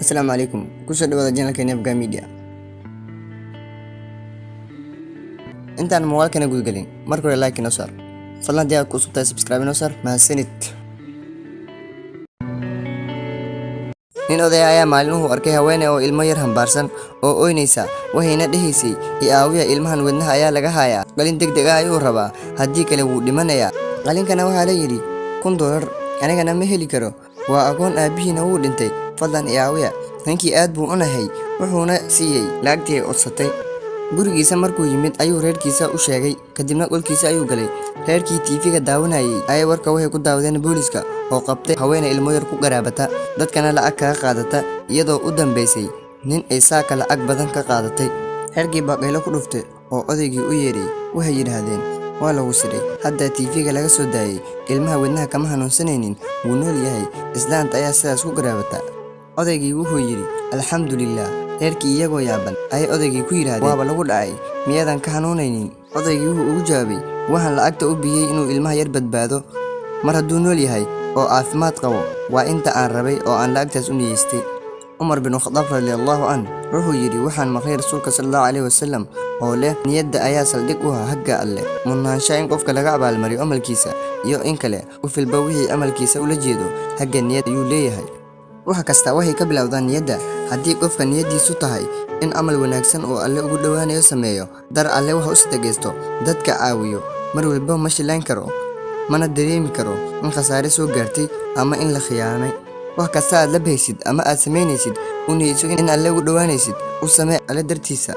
Asalaamu calaykum, kusoo dhawaada channelkeena Afgaa Media. Intaan muuqaalkana gudgelin, marka hore like inoo saar. Fadlan haddii aad ku cusub tahay, subscribe inoo saar. Mahadsanid. Nin odaya ayaa maalin wuxuu arkay haweeney oo ilmo yar hambaarsan oo ooynaysa, waxayna dhehaysay: "I aawiya, ilmahan wadnaha ayaa laga hayaa, qalin degdeg ah ayuu rabaa, haddii kale wuu dhimanayaa. Qalinkana waxaa la yidhi $1000, anigana ma heli karo, waa agoon, aabbihiina wuu dhintay, fadlan i aawiya." Ninkii aad buu u nahay, wuxuuna siiyey lacagtii ay codsatay. Gurigiisa markuu yimid ayuu reerkiisa u sheegay, kadibna qolkiisa ayuu galay. Reerkii TV-ga daawanayay ayay warka waxay ku daawadeen booliska oo qabtay haweeney ilmo yar ku qaraabata, dadkana lacag kaga qaadata, iyadoo u dambaysay nin ay saaka lacag badan ka qaadatay. Reerkii baa qaylo ku dhuftay oo odaygii u yeedhay. Waxay yidhaahdeen: "Waa lagu siray, hadda TV-ga laga soo daayay, ilmaha wadnaha kama hanuunsanaynin, wuu nool yahay, islaanta ayaa sidaas ku qaraabata." Odaygii wuxuu yidhi: "Alxamdulilah." Reerkii iyagoo yaaban ayay odaygii ku yidhaahdeen: "Waaba lagu dhacay, miyaadan ka hanuunaynin?" Odaygii wuxuu ugu jawaabay: "Waxaan lacagta u bixiyey inuu ilmaha yar badbaado. Mar hadduu nool yahay oo caafimaad qabo, waa inta aan rabay oo aan lacagtaas u niyeystay." Cumar bin Khadaab radiallahu anh wuxuu yidhi: "Waxaan maqlay Rasuulka sala Allahu caleyhi wasalam oo leh: niyadda ayaa saldhig u ah hagga Alle, mudnaanshaha in qofka laga abaalmariyo amalkiisa iyo in kale. Qof walba wixii amalkiisa ula jeedo hagga niyad ayuu leeyahay." Wax kasta waxay ka bilowdaan niyadda. Haddii qofka niyaddiisu tahay in camal wanaagsan oo Alle ugu dhowaanayo sameeyo, dar Alle wax u sadaqaysto, dadka caawiyo, mar walba ma shilayn karo, mana dareemi karo in khasaare soo gaartay ama in la khiyaamay. Wax kasta aad la bahaysid ama aad samaynaysid, u niyeyso in Alle ugu dhowaanaysid, u samee Alle dartiisa.